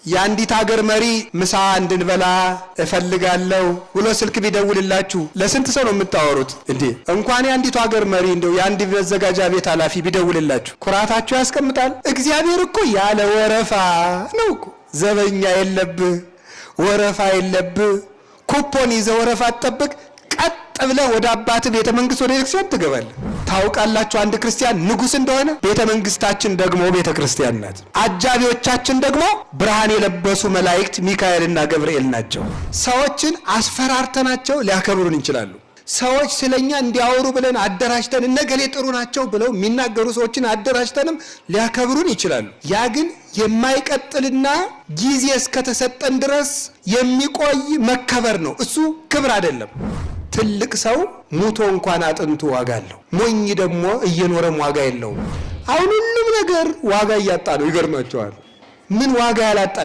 የአንዲት ሀገር መሪ ምሳ እንድንበላ እፈልጋለሁ ብሎ ስልክ ቢደውልላችሁ ለስንት ሰው ነው የምታወሩት? እንዴ እንኳን የአንዲቱ ሀገር መሪ እንደው የአንድ መዘጋጃ ቤት ኃላፊ ቢደውልላችሁ ኩራታችሁ ያስቀምጣል? እግዚአብሔር እኮ ያለ ወረፋ ነው እኮ። ዘበኛ የለብህ፣ ወረፋ የለብህ፣ ኩፖን ይዘህ ወረፋ አትጠብቅ። ቀጥ ብለህ ወደ አባት ቤተ መንግስት ወደ ቤተክርስቲያን ትገባለህ። ታውቃላችሁ አንድ ክርስቲያን ንጉስ እንደሆነ። ቤተ መንግስታችን ደግሞ ቤተ ክርስቲያን ናት። አጃቢዎቻችን ደግሞ ብርሃን የለበሱ መላእክት ሚካኤልና ገብርኤል ናቸው። ሰዎችን አስፈራርተናቸው ሊያከብሩን ይችላሉ። ሰዎች ስለኛ እንዲያወሩ ብለን አደራጅተን እነገሌ ጥሩ ናቸው ብለው የሚናገሩ ሰዎችን አደራጅተንም ሊያከብሩን ይችላሉ። ያ ግን የማይቀጥልና ጊዜ እስከተሰጠን ድረስ የሚቆይ መከበር ነው። እሱ ክብር አይደለም። ትልቅ ሰው ሙቶ እንኳን አጥንቱ ዋጋ አለው። ሞኝ ደግሞ እየኖረም ዋጋ የለውም። አሁን ሁሉም ነገር ዋጋ እያጣ ነው። ይገርማቸዋል። ምን ዋጋ ያላጣ